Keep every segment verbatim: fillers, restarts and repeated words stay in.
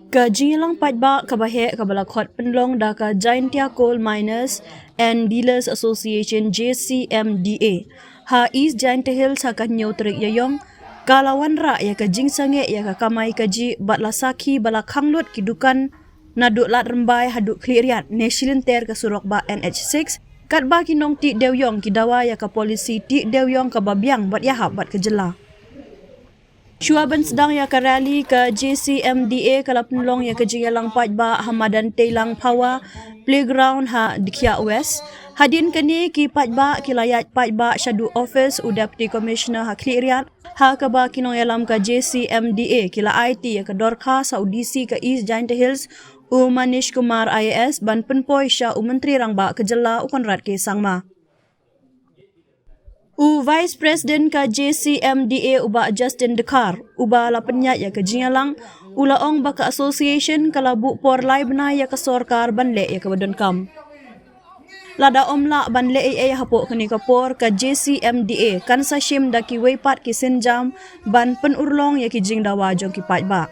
Ka jingïalang paidbah kaba heh kaba la khot pynlong da ka Jaintia Coal Miners and Dealers Association, J C M D A, ha East Jaintia Hills ha ka hynñiew tarik Ïaïong, ka la wanrah ïa ka jingsangeh ïa ka kamai kajih bad la sakhi ba la khang lut ki dukan naduh Lad Rymbai haduh Khliehriat ne shilynter ka surok bah N H six, katba ki nongtih dewiong ki dawa ïa ka polisi tih dewiong kaba biang bad ïahap bad ka jylla. Shuwa ban sdang ïa ka rally, ka J C M D A ka la pynlong ïa ka jingïalang paidbah ha madan Teilang Phawa Playground ha Dkhiah West. Hadien kane, ki paidbah ki la ïaid paidbah shaduh office u Deputy Commissioner ha Khliehriat, ha kaba ki nongïalam ka J C M D A ki la aiti ïa ka dorkhas ha u D C ka East Jaintia Hills, u Manish Kumar I A S, ban pynpoi sha u Myntri Rangbah ka jylla u Conrad K Sangma. U Vice President ka J C M D A, u Bah Justin Dkhar, uba la pynïaid ïa ka jingïalang, u la ong ba ka association ka la buh por lai bnai ïa ka sorkar ban leh ïa kaba donkam. Lada ym lah ban leh ei ei hapoh kane ka por, ka J C M D A kan sa shim da kiwei pat ki sienjam ban pynurlong ïa ki jingdawa jong ki paidbah.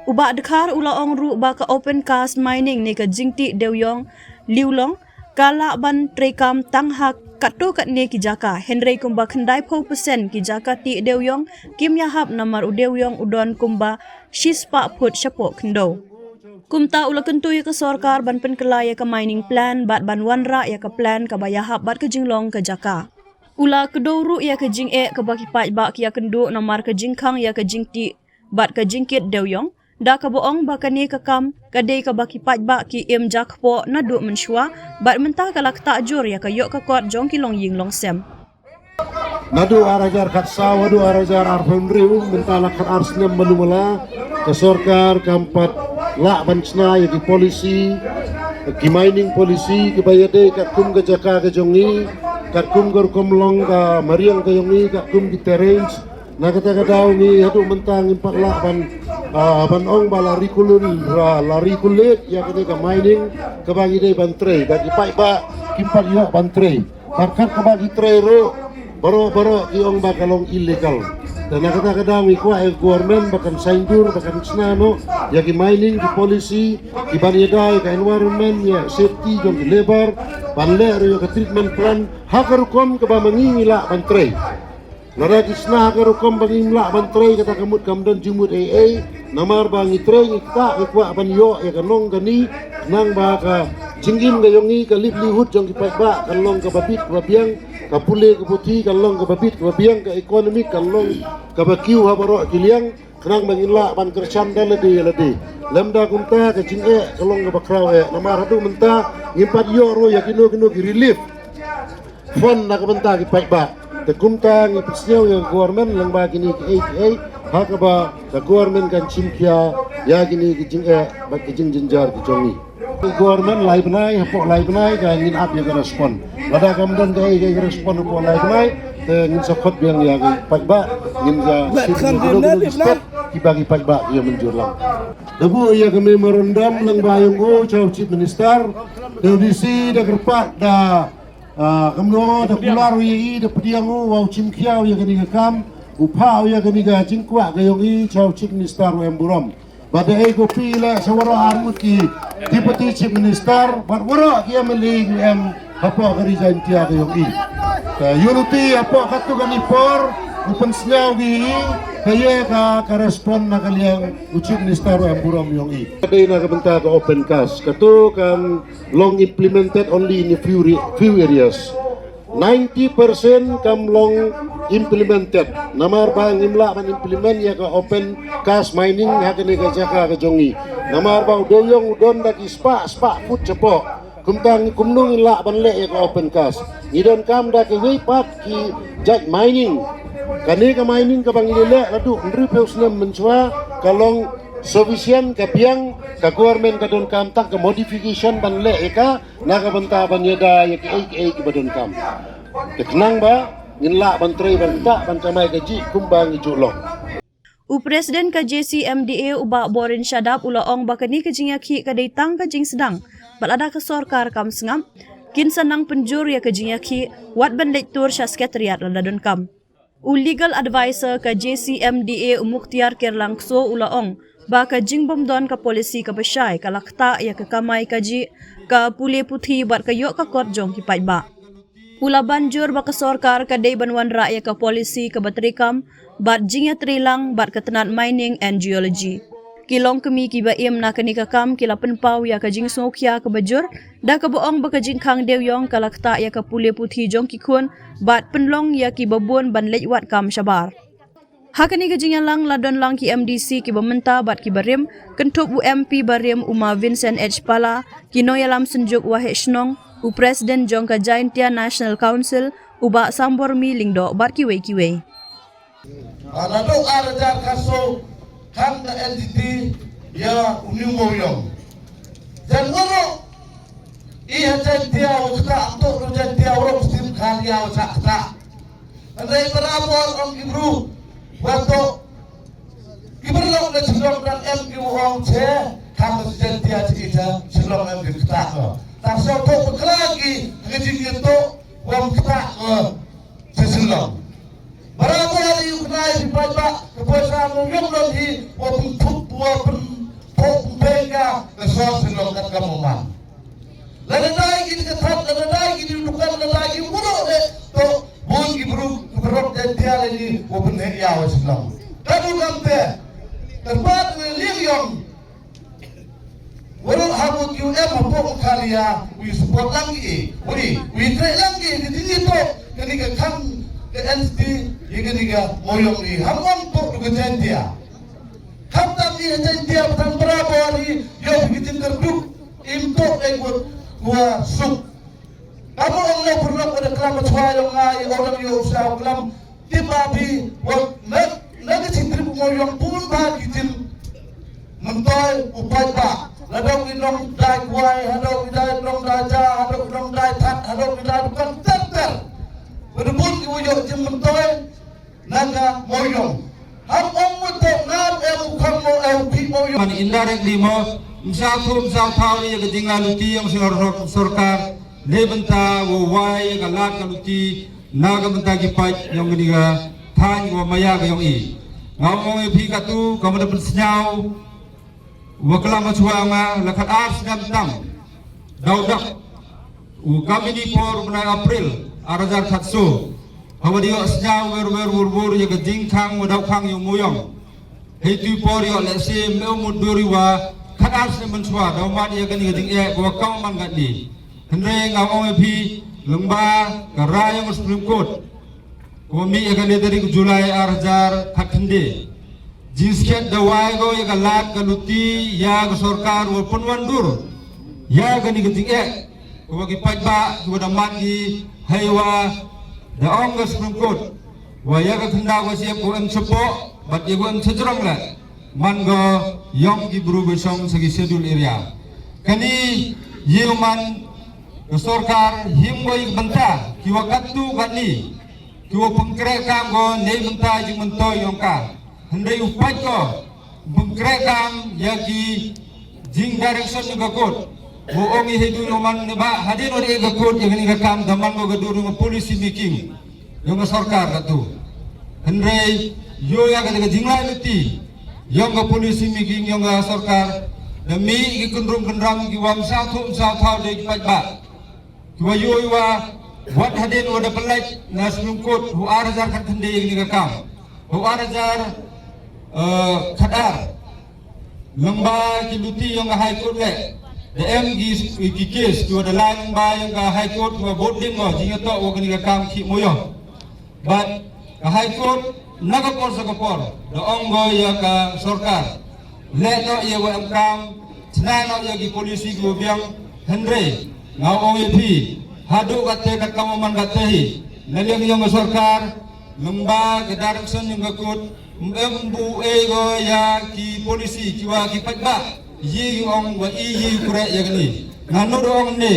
U Bah Dkhar u la ong ruh ba ka open cast mining ne ka jingtih dewiong liewlong ka lah ban treikam tang ha katto katne ki jaka, hynrei kumba khyndaiphew percent ki jaka tih dewiong kim ïahap namar u dewiong u don kumba shispah phut shapoh khyndew. Kumta u la kyntu ïa ka sorkar ban pynkylla ïa ka mining plan bad ban wanrah ïa ka plan kaba ïahap bad ka jinglong ka jaka. U la kdew ruh ïa ka jingeh kaba ki paidbah ki ïakynduh namar ka jingkhang ïa ka jingtih bad ka jingkit dewiong, da kaba ong ba kane ka kam ka dei kaba ki paidbah ki im ja kpoh naduh mynshuwa, bad mynta ka la ktah jur ïa ka ïoh ka kot jong ki longïing longsem. Naduh ar hajar khatsaw haduh ar hajar arphew hynriew, mynta la khatar snem malu mala, ka sorkar kam pat lah ban shna ïa ki policy, ki mining policy kiba ïadei katkum ka jaka ka jong ngi, katkum ka rukom long ka mariang ka jong ngi, katkum ki terrains. Na kata ka daw ngi haduh mynta ngim pat lah ban, ah, ban ong ba la regulate, la, la regulate ïa kane ka mining kaba ngi dei ban trei, ba ki paidbah kim pat ïoh ban trei. Bad kat kaba ki trei ruh, baroh baroh ki ong ba ka long illegal. Te na kata ka daw ngi kwah ïa ka government ba kan saiñdur, ba kan shna noh ïa ki mining ki policy kiban ïada ïa ka environment, ïa safety jong ki labour, ban leh ruh ïa ka treatment plant ha ka rukom kaba ma ngi ngi lah ban trei. Lada ki shna ha ka rukom ba ngim lah ban trei, kata ka mut kam don jingmut ei ei. Namar ba ngi trei ngi ktah, ngi kwah ban ïoh ïa ka nong ka ni, khnang ba ka jingim ka jong ngi, ka livelihood jong ki paidbah kan long kaba bit kaba biang, ka pule ka puthi kan long kaba bit kaba biang, ka economy kan long kaba kiew ha baroh ki liang, khnang ba ngin lah ban kyrshan da lade ïa lade. Lymda kumta ka jingeh ka long kaba khraw eh, namar haduh mynta ngim pat ïoh ruh ïa kino kino ki relief fund na ka bynta ki paidbah. Te kumta ngi pynsngew ïa ka government lyngba kine kiei kiei, ha kaba ka government kan shim khia ïa kine ki jingeh bad ki jingjynjar ki jong ngi. Ka government lai bnai, hapoh lai bnai ka ngin ap ïa ka respond. Lada kam don kaei kaei ka respond hapoh lai bnai, te ngin sa khot biang ïa ki paidbah, ngin sa shim ïa kino kino ki step kiba ki paidbah ki ïa mynjur lang. Da buh ïa ka memorandum lyngba ïa u, sha u Chief Minister, da u D C da kyrpad da Ah, kumno da kular u ïa i, da pdiang u, wa u shim khia u ïa kane ka kam, u phah u ïa kane ka jingkwah ka jong i sha u Chief Minister u M Burom. Bad da ai copy leh sha waroh arngut ki Deputy Chief Minister bad waroh ki M L A ki em hapoh ka Ri Jaintia ka jong i. Ka unity hapoh katto katne por u pynsngew ki i, ka ïa ka, ka respond na ka liang u Chief Minister u M Burom jong i. Ka dei na ka bynta ka open cast. Kato kan long implemented only in a few re-, few areas. Ninety percent kam long implemented. Namar ba ngim lah ban implement ïa ka open cast mining ha kane ka jaka ka jong ngi. Namar ba u dewiong u don da ki spah, spah foot shapoh. Kumta ngi kumno ngin lah ban leh ïa ka open cast. Ngi donkam da kiwei pat ki jait mining. Kane ka mining kaba ngi leh naduh hynriewphew snem mynshuwa ka long sufficient, ka biang, ka government ka donkam tang ka modification ban leh ïa ka, na ka bynta ban ïada ïa kiei kiei kiba donkam. Te khnang ba ngin lah ban trei, ban ktah, ban kamai kajih kumba ngi ju long. U President ka J C M D A u Bah Borin Shadap u la ong ba kane ka jingïakhih ka dei tang ka jingsdang, bad lada ka sorkar kam sngap, kin sa nang pynjur ïa ka jingïakhih, wat ban leit tur sha Secretariat lada donkam. U Legal Advisor ka J C M D A u Mukhtiar Kerlang Kso u la ong ba ka jingbym don ka polisi kaba shai ka la ktah ïa ka kamai kajih, ka pule puthi bad ka ïoh ka kot jong ki paidbah. U la ban jur ba ka sorkar ka dei ban wanrah ïa ka polisi kaba treikam bad jingïatreilang bad ka tnat mining and geology. Ki longkmie kiba im na kane ka kam ki la pynpaw ïa ka jingsngewkhia kaba jur da kaba ong ba ka jingkhang dewïong ka la ktah ïa ka pule puthi jong ki khun bad pynlong ïa kiba bun ban leit wad kam shabar. Ha kane ka jingïalang la don lang ki M D C kiba mynta bad kiba rim, kynthup u M P barim u Ma Vincent H Pala, ki nongïalam synjuk waheh shnong, u President jong ka Jaintia National Council, u Bah Sambormi Lyngdoh bad kiwei kiwei. Naduh ar hajar khatsaw khang ka N G T ïa u New Mawïong. Jan waroh i ha Jaintia u ktah, am toh u Jaintia waroh stim kha ïa u sa ktah. Hynrei barabor ong ki bru, wat toh ki bru long na Shillong dang em ki ong che, kham na Jaintia chi ita Shillong em ki ktah ko. Ta sa toh bakla ki, ki jingïatoh, wa ktah ko. Sa Shillong. Barabor ïa u kynai phi paidbah, ka poisa mawïong don hi, wa pynphuh, wa pynphuh pynpeng ka, ka sor Shillong kat ka mawman. Lada dei ki ka thap, lada dei ki dukan, lada dei ki muruk de, to bun ki bru, ki bru de dia lagi, wa pynheh ïa wa Shillong. Ka du kam te, kyrpad ne liang ïong, Waroh ha U Q M hapoh Meghalaya, u support lang ki, u, u trei lang ki, ki dei to, kane ka khang ka N C T, ïa kane ka mawïong i, ha mawïong to ka Jaintia. Kham tam i Jaintia, ba tang barabor i, ïoh ki jingkyrduh, im to dei kut, kua suk. Ka mawïong na pyrlok ka da klam chwa ïong nga, i orang ïoh sa klam, Tip ba phi, wa, na, na ka jingtrip mawïong bun ba ki jingmyntoi u paidbah. Haduh ki nongdai kwai, haduh ki dai nongdai ja, haduh ki nongdai that, haduh ki dai dukan ter ter. Wa da bun ki wa ïoh jingmyntoi na ka mawïong. Ham ong wa toh ngam em u kham mo em u phi mawïong. Man indirectly mo, ym sngewthuh, ym sngewthaw ïa ka jinglaitluti ïong sor-, sor-, sorkar. Neibynta wa wai ïa ka lad ka luti, na ka bynta ki paid ïong kane ka thaiñ wa maya ka ïong i. Nga ong ïa phi katu, ka mut da pynsngew, wa klam wa chwa nga, la khatar snem tam. Daw dak, u kamini por bnai April, ar hajar khatsaw. Hawa da ïoh sngew wer wer wur wur ïa ka jingkhang wa daw khang ïa u mawïong. Hei tu i por ïoh lehse me u mut dur i wa khatar snem mynshuwa, daw man ïa kane ka jingeh, ka wa kam man katni. Hynrei nga ong ïa phi, lyngba ka rai ïong ka Supreme Court, ka wa mih ïa ka le tarik July ar hajar khatkhyndai. Jingskhem da wai ko ïa ka lad ka luti ïa ka sorkar wa pynwandur ïa kane ka jingeh. Ka wa ki paidbah, ka wa da man ki hei wa da ong ka Supreme Court. Wa ïa ka khyndaw ka siap ka wa em shapoh, bad ïa ka wa em shajrong leh. Man ko ïong ki bru ba shong sa ki schedule area. Kane ïa u man ka sorkar him ko ïa ka bynta, ki wa katu kani. Ki wa pynkreh kam ko, neibynta jingmyntoi ïong ka. Hynrei u paid ko, pynkreh kam ïa ki jing direction ïong ka court. Wa ong i hei du ïong man ne ba, hadien wa dei ka court ïa kane ka kam da man ko ka dur ïong ka policy making. Ïong ka sorkar katu. Hynrei, ïoh ïa ka, ka jinglaitluti. Ïong ka policy making ïong ka sorkar. Da mih ki kynrum kynram ki wa ym sngewthuh ym sngewthaw da ki paidbah. Ki wa ïoh i wa, wat hadien wa da pynlait na Supreme Court, hu ar hajar khatkhyndai ïa kane ka kam. Hu ar hajar, eh, khatar. Lyngba ki luti ïong ka High Court leh. Da em ki, ki case, ki wa da lai lyngba ïong ka High Court, ki wa bud ding wa, jingïatoh wa kane ka kam ki mawïong. Bad ka High Court, na ka por sa ka por, da ong ko ïa ka sorkar. Leh noh ïa wa em kam, chna noh ïa ki policy ki wa biang, hynrei, nga ong ïa phi, haduh kate ka kam man kate hi, na liang ïong ka sorkar, lyngba ka direction ïong ka court, em bu ei ko ïa ki policy ki wa ki paidbah, ïa ki ong wa i ïa ki kreh ïa kani. Nga nud ong ne,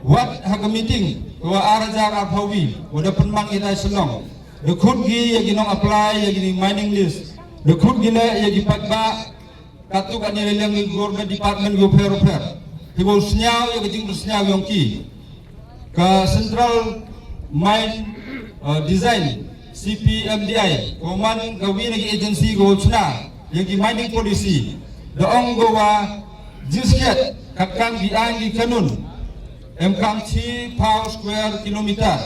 Wat ha ka meeting, ka wa ar hajar arphew wi, wa da pynman ïa ka Shillong. Da khut ki ïa ki nong apply, ïa ki mining lease. Da khut ki leh ïa ki paidbah, katu kani la liang ki government department ki pher pher. Ki wa u sñiaw ïa ka jingsñiaw ïong ki. Ka Central Mine, uh, Design, C P M D I, ka wa man ka wi na ki agency ka wa u chna. ïa ki mining policy, da ong ko wa jingskhiat kat kam ki aiñ ki kanun, em kam chi phaw square kilometer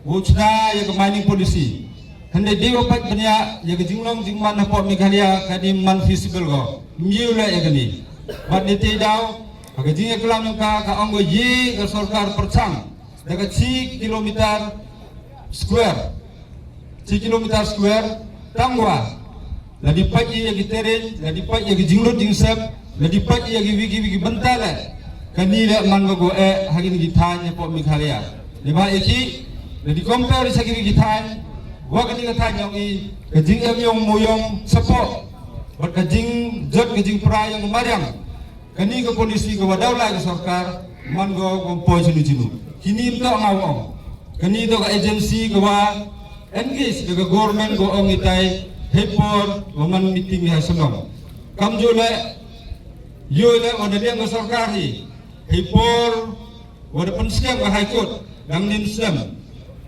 wow chna ïa ka mining policy. Hynrei dei wa pait bniah ïa ka jinglong jingman hapoh Meghalaya ka dei man feasible ko. Myu la ïa kani. Bad ni te daw ha ka jingïaklam ïong ka ka ong ko ye ka sorkar pyrchang da ka chi kilometer square, chi kilometer square, tangwa la di pait ïa ki terrain, la di pait ïa ki jinglut jingsep, la di pait ïa ki wiki wiki bynta le. Kani le man ko eh ha kini ki thaiñ hapoh Meghalaya. Ni ba ïa ki la di compare sa kini ki thaiñ wa kani ka thaiñ ïong i, ka jingem ïong mo ïong sapoh bad ka jingjot ka jingpra ïong mariang. Kani ka policy ka wa daw lai ka sorkar man ko kong poi chinu chinu. Kini mto nga wa ong. Kani to ka agency ka wa engage da ka government ko ong itai hei por wa man meeting hai Shillong. Kam ju le yu le wa da liang ka sorkar hi hei por wa da pynskhem ka High Court dang nim slem.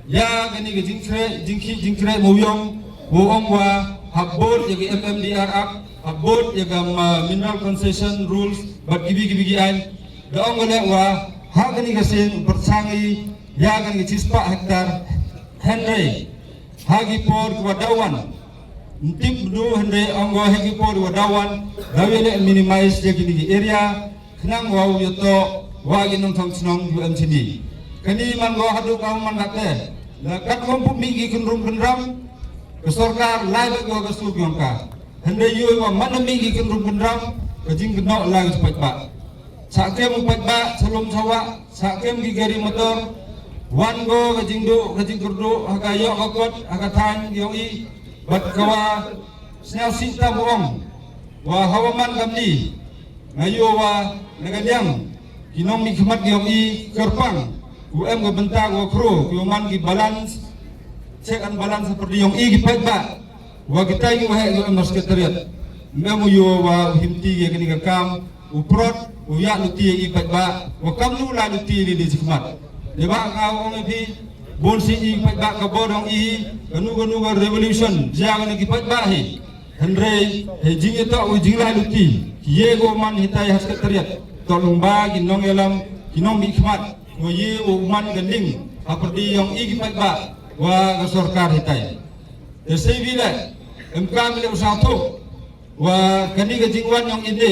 Ïa kani ka jingkhreh jingkhih jingkhreh mo ïong, wa ong wa hap bud ïa ka M M D R Act, hap bud ïa ka Mineral Concession Rules bad kibi kibi ki aiñ. Da ong ka le wa ha kani ka sien u pyrchang i ïa kani ka chispah hektar. Hynrei ha ki por ki wa daw wan, ntip du hynrei ong wa ha ki por ki wa daw wan daw ïa le minimize ïa kini ki area. Khnang wa u ïoh to wa ki nongchong chnong u em chini. Kani man ko haduh ka man kate la kat wa pu mi ki kynrum kynram ka sorkar lai ba ko ka suk ïong ka. Hynrei yu wa man mi ki kynrum kynram ka jingkynnoh la ka paidbah. Sa kem u paidbah sa lum sa wa sa kem ki gari motor. Wan ko ka jingdu ka jingkyrdu ha ka ïoh ka kot ha ka thaiñ ïong i bad ka wa sñiaw sih tam ong wa hawa man kam ni. Nga ïoh wa na ka liang ki nongmihkhmat ki ong i kyrpang u em ka bynta ko khro ki man ki balance, check and balance per di ong i ki paidbah wa kita i wa he ki em secretariat. Mem u ïoh wa u himti ki kini ka kam u prot u yak luti i paidbah wa kam nu la luti ni di jikmat. Ni ba nga ong i phi bun si i paidbah ka bor ong i kanu kanu ka revolution jia kani ki paidbah hi. Hynrei he jingïatoh u jinglai luti ki ye ko man hitai ha secretariat to lung ba ki nongïalam ki nongmihkhmat ko ye u man ka ling ha pyrdi ïong i ki paidbah wa ka sorkar hitai. Te sei bi le em kam le u sa tho wa kani ka jingwan ïong i de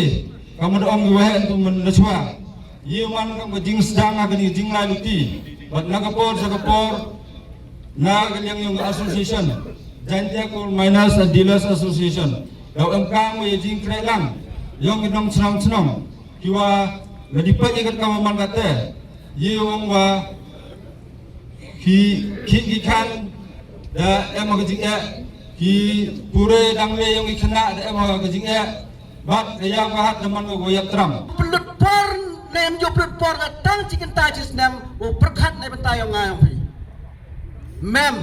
ka mut ong ki wa he tu men le chwa. Ïa man kam ka jingsdang ha kani ka jinglai luti bad na ka por sa ka por na ka liang ïong ka association Jaintia Coal Miners and Dealers Association daw em kam wa ïa jingkhreh lang ïong ki nongchnong chnong ki wa la di pait ïa ka kam man kate ïa ong wa ki ki ki khan da em ha ka jingeh ki pure dang le ïong ki khynnah da em ha ka jingeh. Bad ka ïa ka hat da man ko ïa tram. Pynlut por ne em ju pynlut por ka tang chi kynta chi snem u pyrkhat ne bynta ïong nga ïong phi. Mem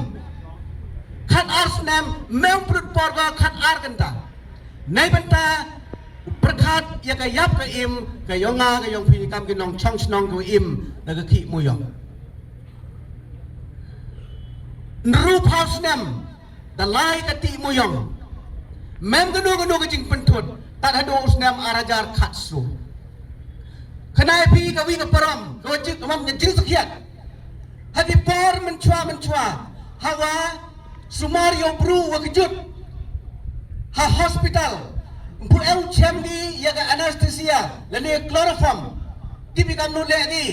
khat ar snem mem pynlut por ka khat ar kynta. Ne bynta u pyrkhat ïa ka ïap ka im ka ïong nga ka ïong phi kam ki nongchong chnong ka im da ka ki mu ïong. Nru phaw snem da lai ka ti mu ïong. Mem kano kano ka jingpynthut tad haduh u snem ar hajar khatsu. Khnai phi ka wi ka param ka wa jik ka mam ka jingsakhiat. Ha ki por mynchwa mynchwa hawa sumar ïa u bru wa kjut ha hospital. Mpu eu chem di ïa ka anesthesia lane chloroform. Tipi kam nu le di.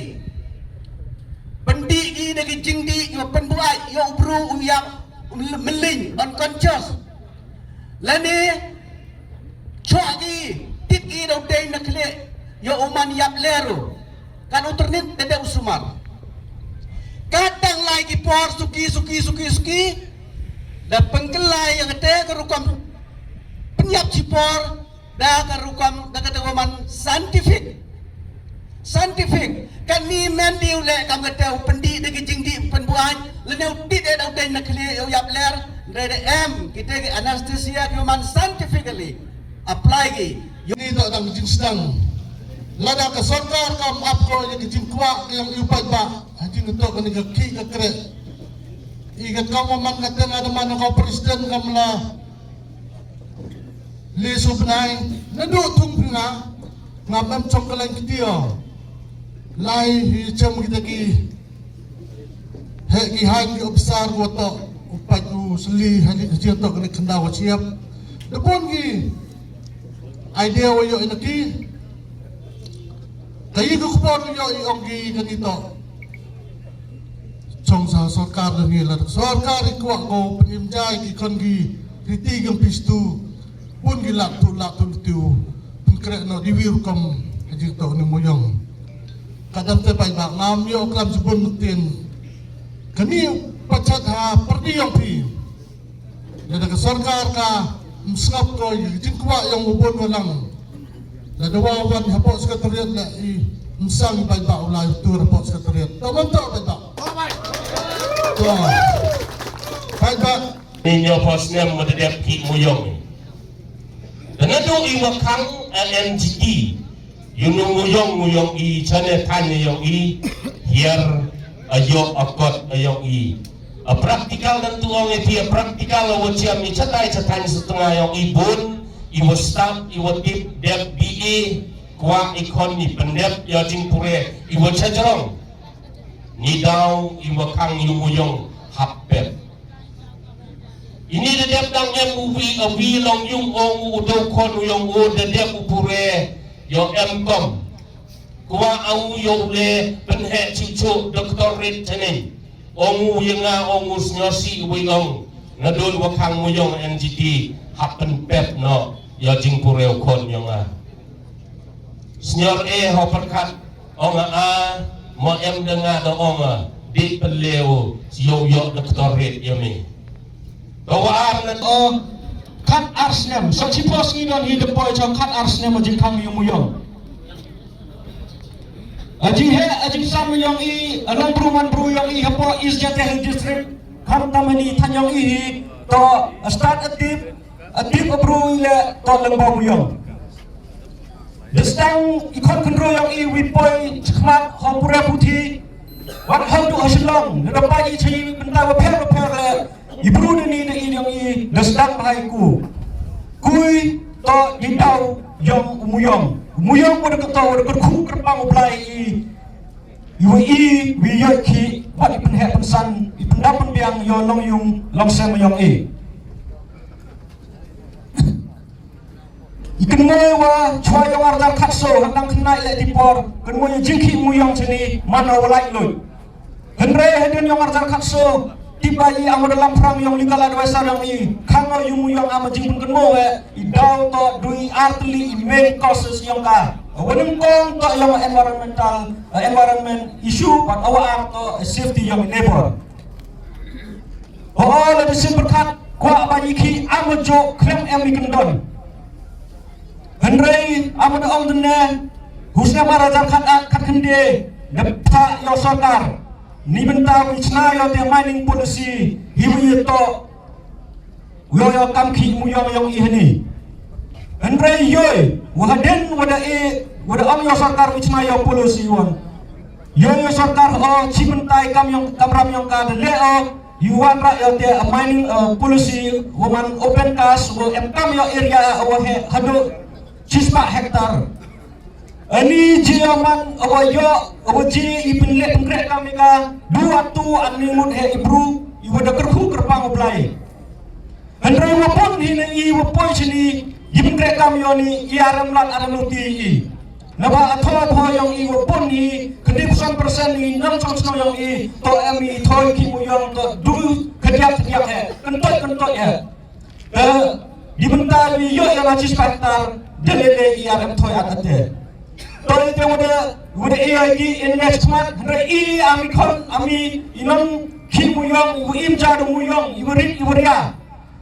Pyndih ki da ki jingdih ïa pynbuaid ïa u bru u ïap mylliñ unconscious. Lane chwa ki tip ki da u dei na khlieh ïa u man ïap leru. Kan u tyrnit da dei u sumar. Ka tang lai ki por suki suki suki suki da pynkylla ïa kate ka rukom pynïap chi por da ka rukom da kate ka man scientific. Scientific kan ni men di u le kam kate u pyndih da ki jingdih pynbuaid lane u tit da u dei na khlieh ïa u ïap ler. Dei da em kite ki anesthesia ki man scientifically apply ki. Ni to dang jingsdang lada ka sorkar kam ap ko ïa ki jingkwah ki ïong i u paidbah ha jingto kani ka ki ka kre. I ka kam man ka teng ada man ka president kam la Jisu bnai, naduh thung phi nga, ngam em chong ka lain kti o. Lai hi chem kita ki, heh ki hain ki officer wa toh, u pait u sli, ha ni ka jia toh ka ni khyndaw wa chiap. Da bun ki idea wa yoh ina ki. Ka yi ka khubor yoh i ong ki ka ni toh. Chong sa sorkar da ni la sorkar i kwah ko pynim jai ki khon ki riti gam pistu. Bun ki lak tu lak tu tu. Pynkreh no di wir kom ha jing toh ni muyong. Ka dam te bai ba ngam yoh klam jibun mutin. Ka ni pachat ha pyrdi yong phi. Lada ka sorkar ka msngap ko i jingkwah yong u bun wa lang. Lada wa wan hapoh sekretariat la i msang bai ba u lai tur hapoh sekretariat. To man to bai ba. To. Bai ba. Ni nyo pos nem mo dedep ki muyong. Dana do i wa khang a N G T. Yu nu muyong muyong i chane tanya yong i. Hiar a yok a kot a yong i. A practical dan tu ong eti a practical a wa chiam i chatai chatai setengah yong i bun, i wa start, i wa tip dep B A, kwah i khon i pendep ya jingpure, i wa chajrong. Ni daw i wa khang yu muyong hap pep. Ini da dep dang em u wi a wi long yung ong u dau khon u yong u da dep u pure yo em kom. Kwah au yo u le penheh chichu doctorate tening. Ong u ye nga ong u snyosi u wi ong. Nga dun wa khang muyong N G T hap penpep no yo jingpure u khon yo nga. Senior A ho perkat ong a mo em da nga da ong a di peleu yo yo doctorate yo mi. Ka wa ar na o kat ar snem so chi pos ngi don hi de poi cho kat ar snem a jingkhang yo muyong. A jinghe a jingsam yong i a long bru man bru yong i hapo East Jaintia Hills District kam tamani than yong i hi to a start a tip a tip a bru i le to leng bau muyong. Destang i khon khynroo yong i wi poi chkhmat ho pure puthi. Wat hau du ha Shillong ne da pai i chi bynta wa pher wa pher le i bru ne ni ne i yong i destang bhai ku. Kui to i dau yong u muyong. U muyong wa da ka to wa da ka khu kyrpang u Blai i. I wa i wi yoi ki wat i pynheh pynsan i pyndap pynbiang yo long yung long sem yong i. I kynmaw wa chwa yong ar dar khat so hang dang khynnah le di por kynmaw ya jingkhih muyong chini man wa lai lut. Hynrei hadien yong ar dar khat so tip ba i am da lam phrang yong legal advisor yong i khang yong muyong am jingpynkynmaw we i daw to dui ar tylli i main causes yong ka. Wa nyngkong to yong environmental, environment issue, bad wa ar to safety yong labor. Ho la da sim pyrkhat kwah ba i khih am jo khlem em i kyndon. Hynrei am da ong dynne husna ma rajar khat a khat khynde da pha yo sorkar. Ni bynta wi chna yo te mining policy hi wi to yo yo kam khih muyong yong i hani. Hynrei yoi wa hadien wa da e wa da ong yo sorkar wi chna yo policy wan. Yo yo sorkar o chi bynta i kam yong kamram yong ka da le o yu wan ra yo te a mining uh, policy wa man open cast wa em kam yo area wa he hadu chi spah hektar. Ani ji yo man wa yo wa ji i pynleh pynkreh kam i ka du atu ani mut he i bru i wa da kyrkhu kyrpang u Blai. Hynrei wa pun hi na i wa poi chini i pynkreh kam yo ni i arem lat arem luti i. Naba a tho tho yong i wa pun i khyndai phew san percent i nang chong chong yong i to em i thoi ki mu yong to du khadiak khadiak he kentoi kentoi he. Te di bynta i yo ya la chi spah hektar de le le i arem thoi at ate. To i te wa da wa da A I D in next month hynrei i ami khon ami i nong ki mu yong i wa im ja du mu yong i wa rit i wa ria.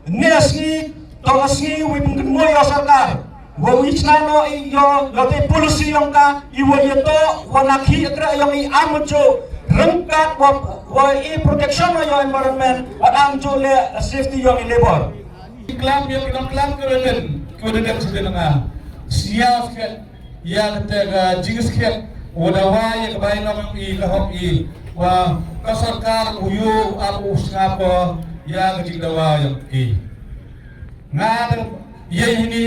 Ne sngi to sngi wi pynken mo yo sorkar. Wa wi chna no i yo yo te policy yong ka i wa ye to wa na ki kra yong i am jo rengkat wa wa i protection wa yo environment wa am jo le safety yong i labor. Klam yo ki nong klam ke wen ke wen dem sdena. Sia ke ya te ga jingskhet wa da wa ya ka bai nong i ka hok i wa ka sorkar u yu am u sngap ya ka jing da wa yong i. Nga da Ïa ini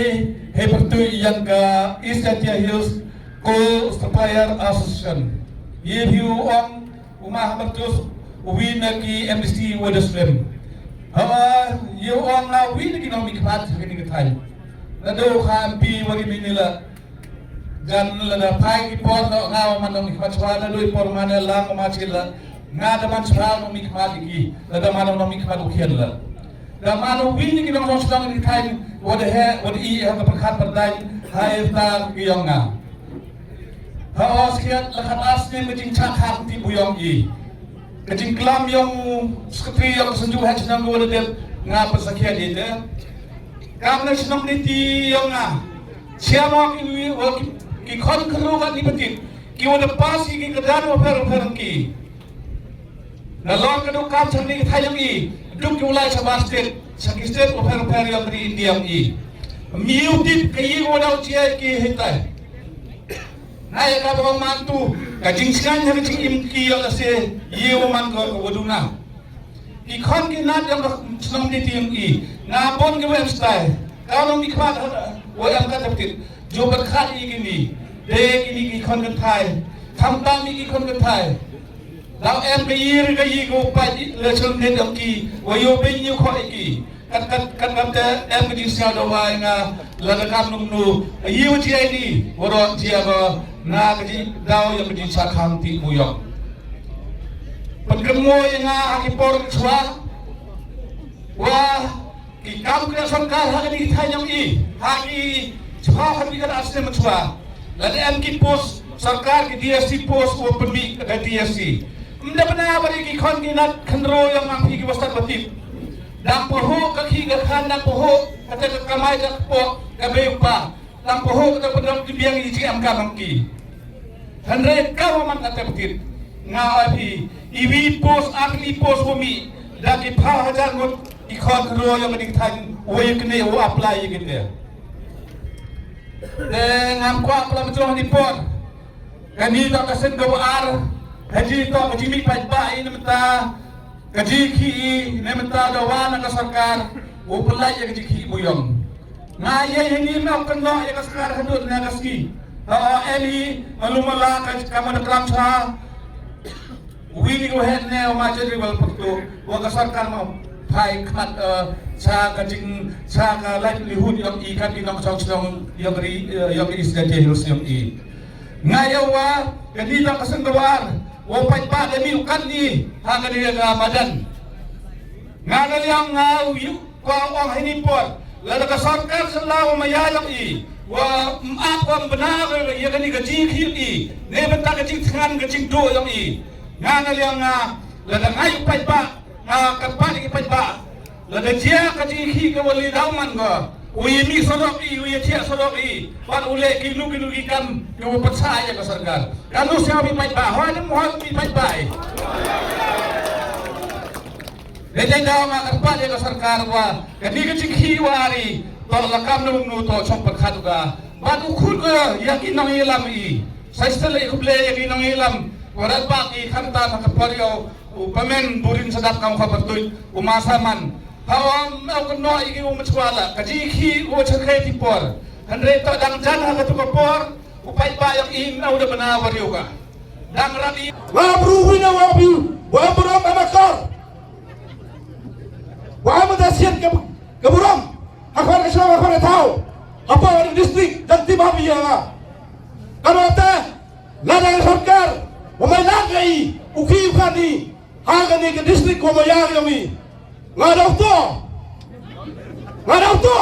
hei pyrtuit ïa ka East Jaintia Hills Coal Supplier Association. Ïa hi u ong u ma ha pyrtuit u wi na ki M D C wa da slem. Ha ïa u ong nga wi na ki nongmihkhmat ha kini ki thaiñ. Na do kha M P wa ki mini la. Jan la da phai ki por da nga wa man nongmihkhmat chwa na do i por man la nga ma chi la. Nga da man chwa nongmihkhmat ki la da man nongmihkhmat u khian la. Da mano wi ni ki nongshong shnong ni thaiñ wa da he wa da i ha ka pyrkhat pyrdaiñ ha i ta ki yong nga. Ha os khiat la khat as ni ka jingchak hak ti bu yong i. Ka jingklam yong sekretari yong senju ha chnong wa da dep nga pyrsa khiat i te. Kam na chnong ni ti yong nga. Chiam wa ki wi wa ki ki khon kru ka ni patit. Ki wa da pas ki ki ka dan wa pher wa pher ki. Na lor ka duk kam chang ni ka thaiñ yong i, duk ki u lai shabar state, sha ki state u pher u pher yong ka ri India yong i. Miu tip ka i u dau chia ki hitai. Na ya ka bang man tu, ka jing sian ya ka jing im ki yong la se, i u man ko ka waduna. Ki khon ki nat yong ka chnong ni ti yong i, na bon ki wem stai. Ka long ni khmat, wa yong ka tapit, jo bat khat i ki ni, de ki ni ki khon kan thai, tham tam i ki khon kan thai. Dau em ka yir ka yi ko pa le chun ne dong ki wa yo be nyu kho ki. Kat kat kat kat te em ka jing sia da wai nga la ka kam num nu. Yi wa ji ai ni wa ro ji ba na ka ji dau ya ka ji sa khang ti bu yong. Pan ka mo ya nga ha ki por chwa wa Ki kam ka sorkar ha kani ki thaiñ yong i, ha ki chwa ha ki ka asne ma chwa. Lada em ki post sorkar ki D S C post wa pynmih ka D S C. Mda bana bari ki khon ki nat khandro yong am hi ki wasat batit. Dang poho ka khi ka khan dang poho ka te ka kamai ka po ka be pa. Tang poho ka ta pynrap ki biang i jingem ka nong ki. Hynrei ka wa man ka ta ptit. Nga oi phi i wi post ar ni post wa mi da ki pha hajar ngut i khon kro yong ka ding thaiñ wa i kne wa apply i kne. Te ngam kwah pla mjong ni por. Kani to ka sen ka wa ar. Haji to ka jingmih paidbah i namta. Ka jingkhih i ne mynta da wan na ka sorkar u pynlait ïa ka jingkhih bu yong. Nga ïa ïa ni na u kynnoh ïa ka sorkar haduh na ka ski. Ha o em i malu mala ka ka ma da klam cha. Wi ni u het ne u ma jeri wal pyrto wa ka sorkar ma phai khmat cha ka jing cha ka livelihood yong i ka ki nong chong chnong yong ri yong i sdang hills yong i. Nga ïa wa ka ni da ka seng da war. Wa paidbah da mih u kat ni ha kani ka madan. Nga na liang nga u yu ko ong hini por. Lada ka sorkar selaw ma ya yong i wa map wa bna ïa kani ka jingkhih i ne bynta ka jingthngan ka jingduh yong i. Nga na liang nga lada nga yu paidbah nga kyrpad ïa ki paidbah. Lada jia ka jingkhih ka wa li dau man ka. U ïa mih sodok i, u ïa thiah sodok i. Pat u leh ki nu ki nu ki kam ki wa pynsa ïa ka sorkar. Ka nu sia mi paidbah, hoi ni mu hoi mi paidbah i. Dei dei dau nga kyrpad ïa ka sorkar wa kani ka jingkhih wa ari. To la kam nu nu to chong pyrkhat ka. Pat u khut ka ïa ki nongïalam i. Sa stel ïa khublei ïa ki nongïalam. Wa rat bak i khamtam ha ka por ïa u pamen burin sadap kam kha pyrtuit u ma Saman. Ha u am u kynnoh ïa ki u machwa la ka jingkhih u chakhe ti por. Hynrei to dang jan ha katu ka por u paidbah yong i na u da bana wa riu ka. Dang rat i. Wa bru wi na wa bi wa bru ma na kor. Wa ma da sian ka ka burom. Ha khon ka shong ha khon ka thaw. Ha pa wa district dang ti ma bi ya. Ka no ta. Lada ka sorkar wa mai lang ka i u ki u kani ha kani ka district ko ma ya yong i. Nga dau to. Nga dau to.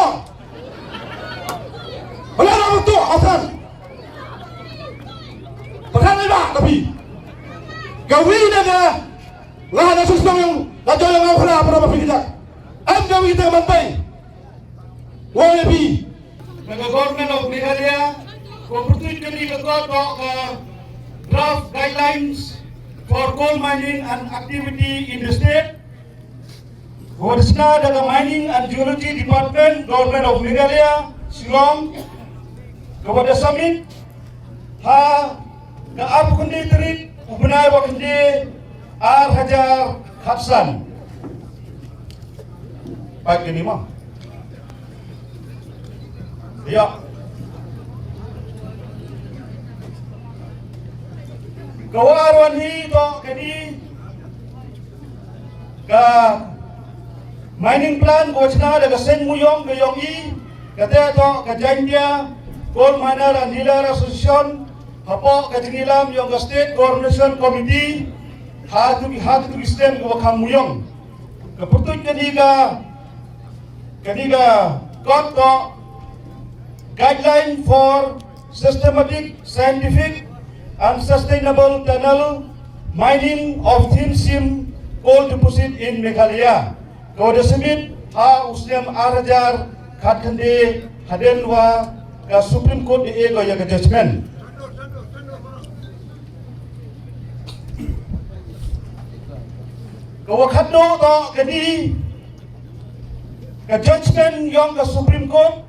Nga dau to asan. Pasan ba ka pi. Ka wi na ka nga na sus nong yong la jong nga khra para ma pi kita. Am ka wi kita man pai. Wa ya pi. Na ka Government of Meghalaya, ko pyrtuit kani ka ko ka draft guidelines for coal mining and activity in the state. Ko da sna da ka Mining and Geology Department, Government of Meghalaya, Shillong. Ko da submit ha ka arphew khyndai tarik u bnai wa khyndai ar hajar khatsan. Pat kani ma. Ïa. Ka war wan hi to kani ka mining plan ko chna da ka seng muyong ka yong i kata to ka Jaintia Coal Miner and Dealer Association hapoh ka jingïalam yong ka State Coordination Committee ha tu ha tu stem ko kham muyong. Ka putut kani ka kani ka kot ko Guideline for Systematic, Scientific and Sustainable Tunnel Mining of Thin Seam Coal Deposit in Meghalaya. Ko da submit ha u snem ar hajar khatkhyndai hadien wa ka Supreme Court e ko ya ka judgment. Ko wa khatno to kani ka judgment yong ka Supreme Court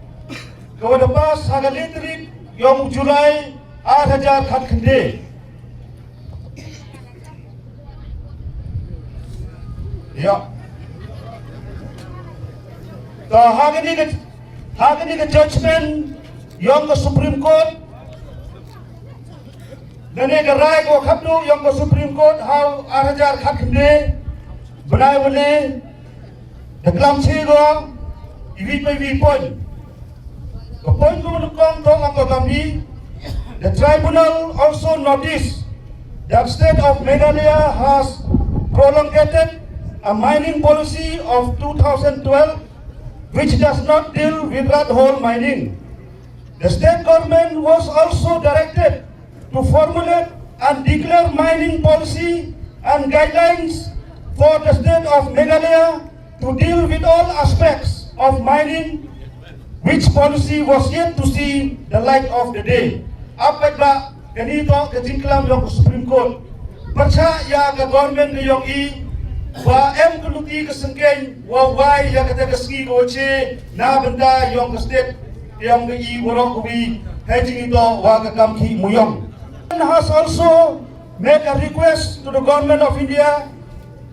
ka wa da pass ha ka literik yong July ar hajar khatkhyndai. Ya. To ha kani ka ha kani ka judgment yong ka Supreme Court. Nane ka rai ko khapnu yong ka Supreme Court ha ar hajar khatkhyndai bnai wale da klam chi ko iwi pa iwi point. Ka point ko nukong to ang ko kambi. The tribunal also noticed that state of Meghalaya has prolongated a mining policy of two thousand twelve which does not deal with rat hole mining. The state government was also directed to formulate and declare mining policy and guidelines for the state of Meghalaya to deal with all aspects of mining, which policy was yet to see the light of the day. Apat ba kani to ka jingklam yong ka Supreme Court. Pyrshah ya ka government ka yong i ba em ka luti ka sengkeng wa wai ya kata ka sngi ko che na bynta yong ka state yong ka i warok ka wi ha jingito wa ka kam ki muyong. And has also made a request to the Government of India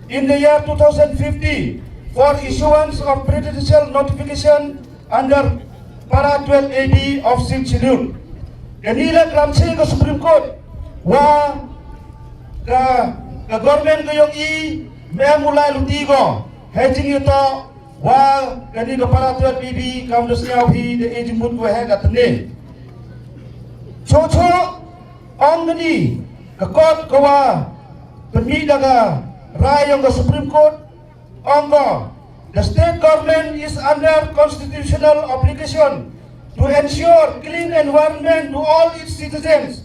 in the year two thousand fifty for issuance of presidential notification under para twelve A B of Sixth Schedule. Kani la klam chi ka Supreme Court wa ka ka government ka yong i mem ulai luti ko ha jingito wa kani ka para twelve A B kam da sniaw hi da e jingmut ko ha ka tne. Cho cho ong kani ka court ka wa pynmih da ka rai yong ka Supreme Court. Ong ko, the state government is under constitutional obligation to ensure clean environment to all its citizens.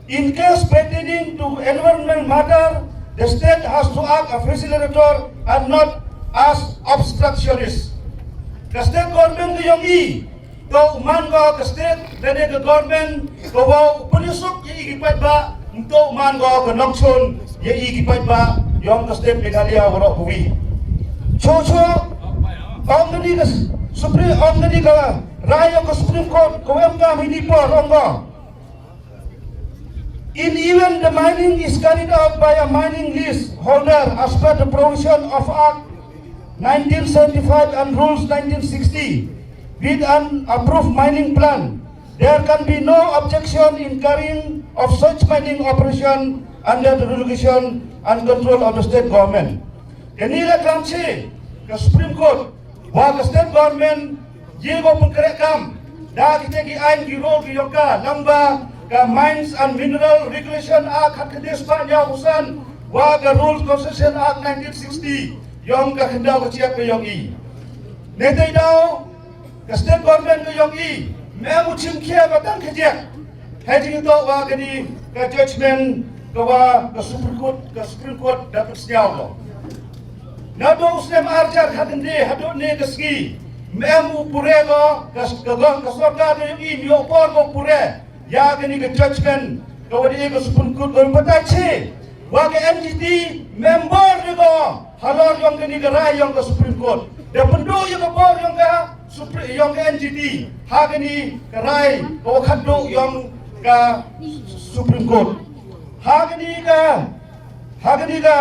In case pertaining to environment matter, the state has to act as facilitator and not as obstructionist. Ka state government ka yong i to u man ko ka state lane ka government ko wa u pynsuk ya i ki paidbah, to u man ko ka nongchun ya i ki paidbah yong ka state Meghalaya warok ka wi. Cho cho ong kani ka Supreme ong kani ka rai yong ka Supreme Court ko em ka mini por ong ko. In event the mining is carried out by a mining lease holder as per the provision of Act nineteen seventy-five and Rules nineteen sixty with an approved mining plan, there can be no objection in carrying of such mining operation under the regulation and control of the state government. Kani la klam chi ka Supreme Court wa ka state government ye ko pynkreh kam da kita ki ain ki rule ki yong ka lang ba ka Mines and Mineral Regulation Act khat kdis pa nyaw usan wa ka Rules Concession Act nineteen sixty yong ka khyndaw ka chiap ka yong i. Ne te daw ka state government ka yong i me mu chim khia ka tang ka jek. Hei jingto wa kani ka judgment ka wa ka Supreme Court ka Supreme Court da put sniaw ko. Na do u snem arjar hadin de hadot ne ka sngi me mu pure ko ka ka ka sorkar ka yong i mi por ko pure. Ya kani ka judgment ka wa de ka Supreme Court ko pata che wa ka M G T member de ko halor yong kani ka rai yong ka Supreme Court. Da pyndu ya ka por yong ka Supri yong ka N G T ha kani ka rai ka wa khadduh yong ka Supreme Court. Ha kani ka ha kani ka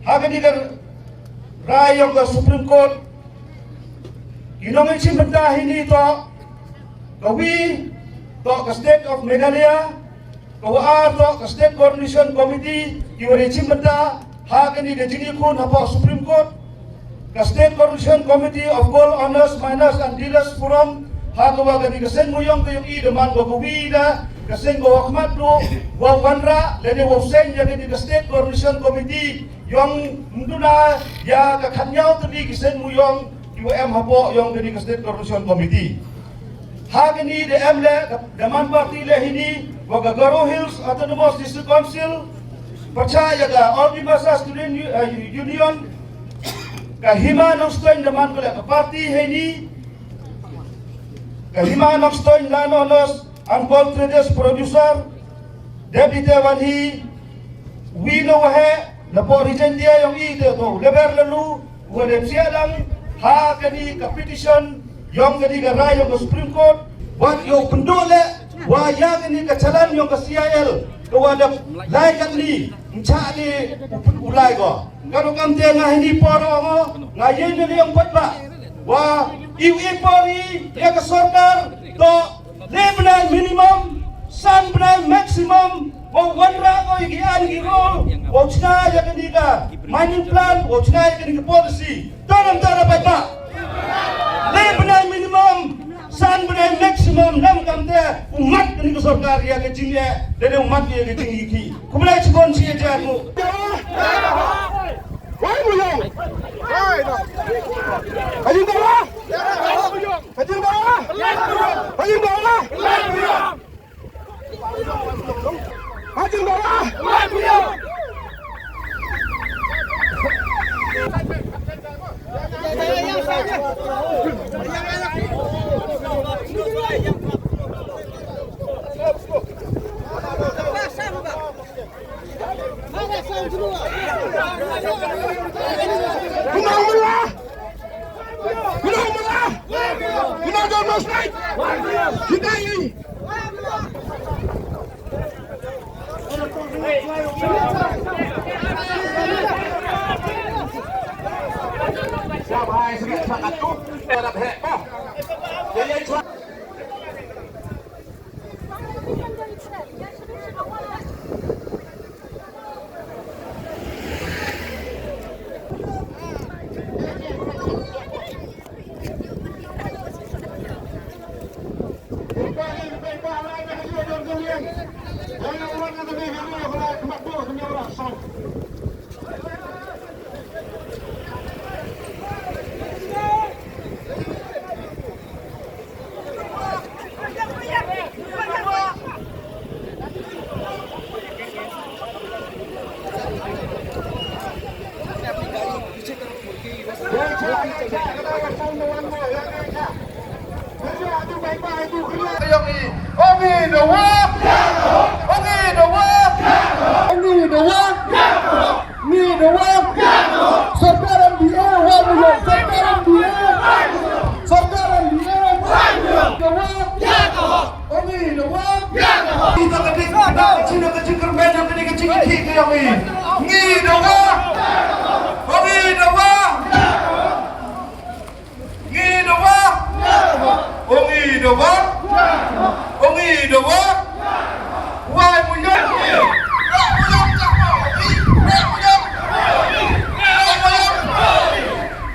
ha kani ka rai yong ka Supreme Court Ki nongïashim bynta hini to, ka wi to ka State of Meghalaya, ka wa ar to ka State Coordination Committee, ki wa da shim bynta ha kani ka jingïakhun hapoh Supreme Court, ka State Coordination Committee of Coal Owners, Miners and Dealers Forum, ha ka wa kani ka seng muyong ka yong i da man ka wi da ka seng ka wa khmat du wa wanrah lane wa seng ïa kani ka State Coordination Committee yong mduna ïa ka khatñiaw tylli ki seng muyong ki wa em hapoh yong kani ka State Coordination Committee. Ha kani da em le da man party le hini wa ka Garo Hills Autonomous District Council, pyrshah ïa ka All Dimasa Student U-, eh, Union, ka Hima Nongstoiñ da man ko le ka party hini, ka Hima Nongstoiñ Land Owners and Coal Traders Producer, dep ite wan hi, wi no wa he, na por hi jen dia yong i te to, leber lalu, wa dep sia lang, ha kani ka petition, yong kani ka rai yong ka Supreme Court, wat yo pynduh le, wa ïa kani ka challan yong ka C I L, ka wa dep lai kani, ncha ni, u pyn-, u lai ko. Ka no kam te nga hini por o ngo, nga yen ni yong pat ba, wa, iw i por i, ïa ka sorkar, to, le bnai minimum, san bnai maximum, wa wanrah ko ïa ki aiñ ki rol, wa chna ïa kani ka mining plan, wa chna ïa kani ka policy. To nam to na paidbah. Le bnai minimum, san bnai maximum, nam kam te, u mat kani ka sorkar ïa ka jingeh, le u mat ïa ka jingïakhih. Khublei chibun shi ïa jar mu. Wai mu yo. Ka jingdawa. Ka jingdawa. Ka jingdawa. Ongi the war! Ongi the war! Ongi the war! Ongi the war! Sorkar M D A, war the war! Sorkar M D A! Sorkar M D A! The war! Ongi the war! Kita ka ding, kita ka jingkyrmen, kita ka jingkyrmen, kita ka jingkyrmen. Ongi the war! Ongi the war! Ngi dawa. Ongi dawa. Ongi dawa. Wai mu yong. Ra mu yong. Ra mu yong. Ra mu yong.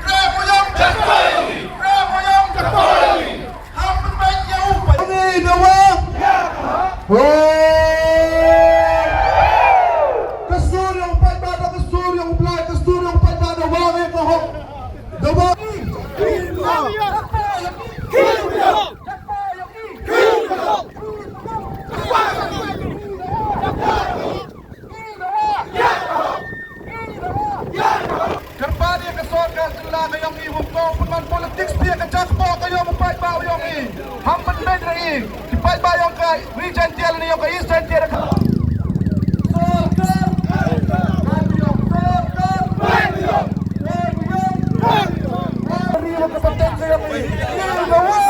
Ra mu yong. Ra mu yong. Ham pynbeit ïa u. Ongi dawa. Hoi. Ka sur ïa u paidbah, ka sur ïa u Blai, ka sur ïa u paidbah, dawa ïa ka hok. Dawa. Kyrpad ïa ka sorkar jylla ka ïong i wym tong pynban politics pia ka jaka ka ïong u paidbah ïong i. Ham pynbeit ra i. Ki paidbah ïong ka Ri Jaintia lane ïong ka East Jaintia. Sorkar. Sorkar. Ri ka paidbah ka ïong i. Ngi dawa.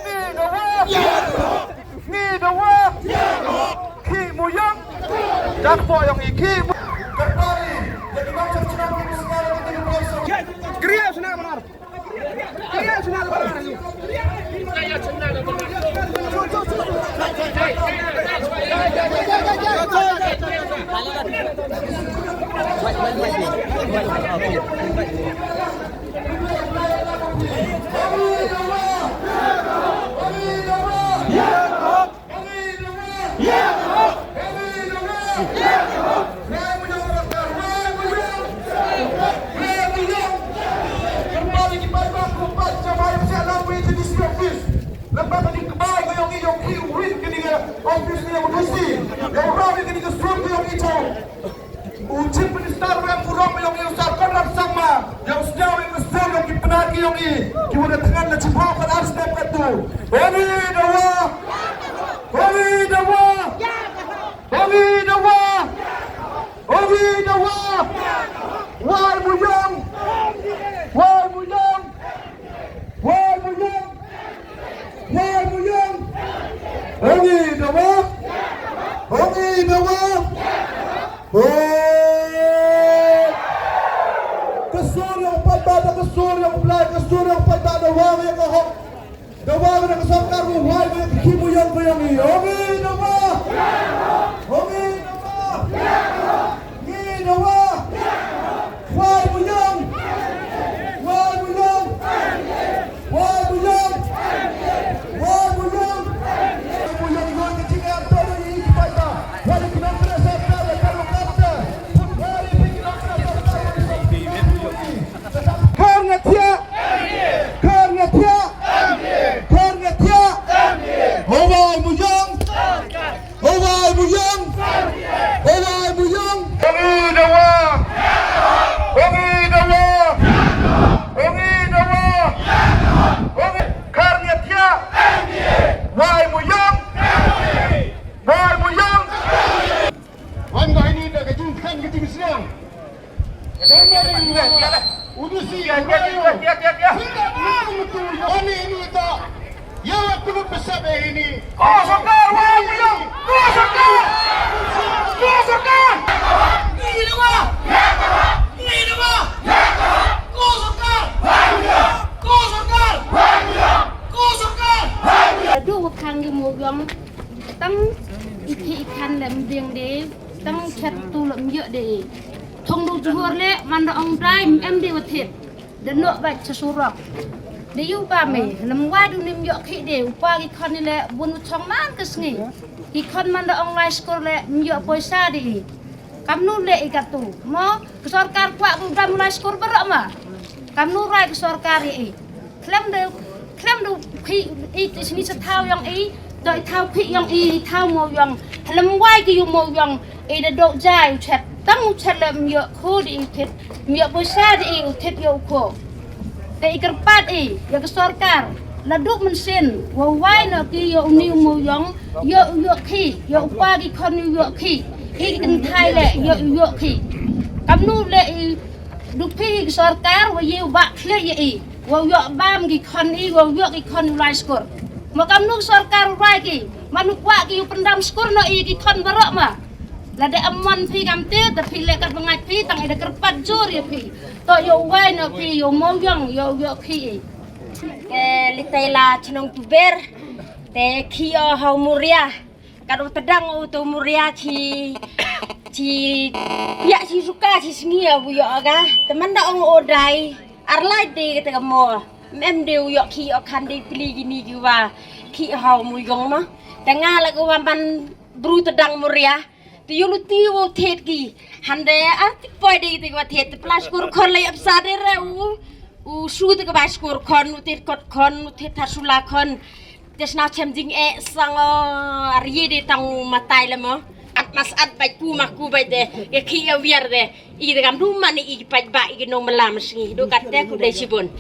Ngi dawa. Ngi dawa. Ki mu ïong. Dak po ïong i ki mu. Kyrpad ïa ki nongshong shnong ki mu sngew ïa ki mu. Kriya shnong manar. U Chief Minister wa em burom ïa u Sir Conrad Sangma, ïa u sdang ïa u sur ïa ki pynat ki ïong i, ki wan da thngan na chiphaw ka ar step ka tu. Ong i dawa! Ong i dawa! Ong i dawa! Ong i dawa! Wai Mawïong! Wai Mawïong! Wai Mawïong! Wai Mawïong! Ong i dawa! Ong i dawa! Hooid! Ka sur ïa u paidbah, da ka sur ïa u Blai, ka sur ïa u paidbah, da wang ïa ka hok. Da wang ïa ka sorkar, u wai ïa ka khih mawïong ka ïong i. Ong i dawa! Ong i dawa! Ong i dawa! Wai Mawïong! Wai Mawïong! Wai Mawïong! Wai Mawïong! Wai Mawïong! Khar nga thiah! Khar nga thiah! Khar nga thiah! Ho Wai Mawïong! Ho Wai Mawïong! Ho Wai Mawïong! Ong i dawa! Ong i dawa! Ong i dawa! Ong i, khar nga thiah! Wai Mawïong! Wai Mawïong! Wan ka ini da ka jingkhan ka jingsneng. Adu khang ïa u mawïong, tang i khih i khan lem dieng de, tang chet tu lem ïoh de. Thong du juhur le man da ong dai em de wa thied. Da noh bad cha surok. Da ïu ba me, lem wai du nim ïoh khih de, u pa ki khon ni le bun u chong man ka sngi. Ki khon man da ong lai skur le ym ïoh poisa de i. Kamnu le i katu. Mo, ka sorkar kwah ku dam lai skur baroh ma. Kamnu rai ka sorkar i. Khlem da, khlem da khih i ti sni sa thaw ïong i, da i thaw khih ïong i, i thaw mawïong. Lem wai ki ïu mawïong, i da dok jai u chet. Tang u chet le ym ïoh khu de i u thied. Ym ïoh poisa de i u thied ïoh u kho. Te i kyrpad i ïa ka sorkar, la duk mynsiem, wa wai noh ki ïoh u ni u mawïong, ïoh u ïoh khih, ïoh u pa ki khon u ïoh khih, i ki kynthai le ïoh u ïoh khih. Kamnu le i duk phi i ka sorkar, wa ïoh u bah khlieh ïa i, wa ïoh bam ki khon i, wa ïoh ki khon u lai skur. Ma kamnu ka sorkar u wai ki, man u kwah ki u pyndam skur noh i ki khon baroh ma. Lada em mon phi kam te, te phi leh kat ba ngeit phi, tang i da kyrpad jur ïa phi. To ïoh wai noh phi, ïoh mawïong, ïoh, ïoh khih i. Te litai la chnong Tuber, te khih o ha u Muria. Kat u tdang u to Muria chi, chi, ïa chi suka chi sngi o bu ïoh ga. Te man da ong o dai, ar lai de te ka mo. Em de u ïoh khih o khan de pli ki ni ki wa. Khih ha u Mawïong ma. Te nga la ka wa man bru tdang Muria. Te ïoh luti u thied ki. Hande, ah, ti poi de ti wa thied, ti pla skur khon la ïap sa de re u. U su ti ka ba skur khon, u thied kot khon, u thied thar sula khon. Te sna chem jing e sang o, ar ye de tang u matai le mo. At mas at bai pu ma ku bai de, ye ki ye wiar de. I de kam du man i bai ba i ki nong mala mas ngi. Du kat te ku dei sibun.